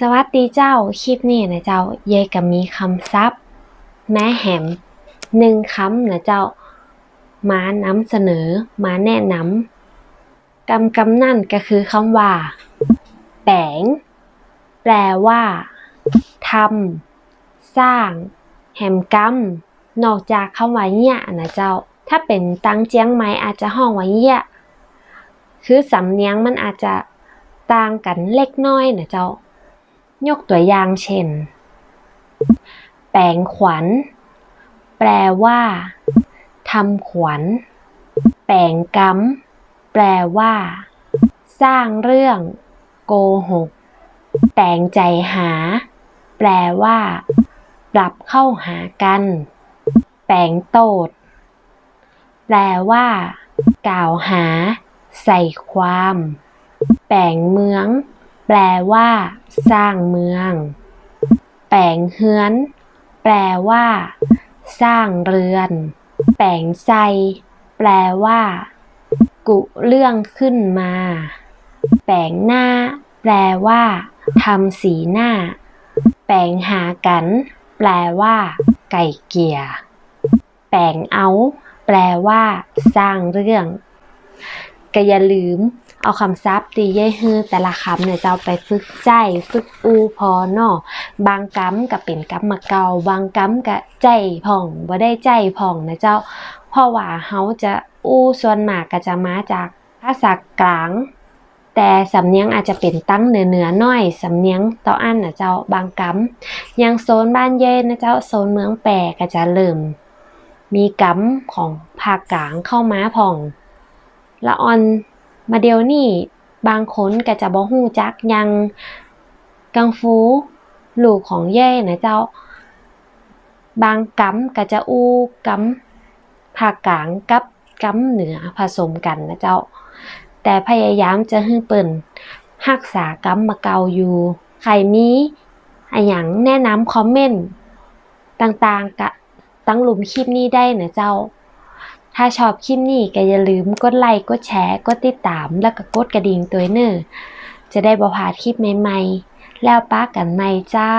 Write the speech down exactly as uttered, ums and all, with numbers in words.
สวัสดีเจ้า คลิปนี้นะเจ้า เย้ยก็มีกำศัพท์แหมหนึ่งกำนะเจ้า มานำเสนอ มาแนะนำ กำกำนั้นก็คือกำว่า แป๋ง แปลว่า ทำ สร้าง แหมกำ นอกจากกำว่าเยียะนะเจ้า ถ้าเป๋นตางเจียงใหม่อาจจะฮ้องว่าเยียะ คือสำเนียงมันอาจจะต่างกั๋นเล็กน้อยนะเจ้า ยกตั๋วอย่างเจ้น แป๋งขวัญ แปลว่า ทำขวัญ แป๋งกำ แปลว่า สร้างเรื่อง โกหก แป๋งใจ๋หา แปลว่า ปรับเข้าหากั๋น แป๋งโต้ษ แปลว่า กล่าวหา ใส่ความ แป๋งเมือง แปลว่า สร้างเมือง แป๋งเฮือน แปลว่า สร้างเรือน แป๋งใส่ แปลว่า กุเรื่องขึ้นมา แป๋งหน้า แปลว่า ทำสีหน้า แป๋งหากั๋น แปลว่า ไกล่เกลี่ย แป๋งเอา แปลว่า สร้างเรื่อง ก็อย่าลืมเอากำศัพท์ตี้เย้ยหื้อแต่ละกำเนี่ยเจ้า ไปฝึกใจ๊ ฝึกอู้ผ่อเนาะ บางกำก็เป๋นกำบ่าเก่า บางกำก็ใจ๊พ่อง บ่ได้ใจ๊พ่องนะเจ้า เพราะว่าเฮาจะอู้ส่วนมากก็จะมาจากภาษากลาง แต่สำเนียงอาจจะเป๋นตางเหนือๆ หน้อย สำเนียงเต้าอั้นนะเจ้า บางกำ อย่างโซนบ้านเย้ยนะเจ้า โซนเมืองแป้ก็จะเริ่มมีกำของภาคกลางเข้ามาพ่อง ละอ่อนมาเดี่ยวนี้ บางคนก็จะบ่ฮู้จัก อย่างกังฟู ลูกของเย้ยนะเจ้า บางกำก็จะอู้กำภาคกลางกับกำเหนือผสมกั๋นนะเจ้า แต่พยายามจะหื้อเปิ้นฮักษากำบ่าเก่าอยู่ ใผมีอะหยังแนะนำคอมเมนต์ต่างๆ กะตังลุ่มคลิปนี้ได้นะเจ้า ถ้าชอบคลิปนี้ก็อย่าลืมกดไลก์ กดแชร์ กดติดตาม แล้วก็กดกระดิ่งตวยเน่อ จะได้บ่พลาดคลิปใหม่ๆ แล้วปะกั๋นใหม่เจ้า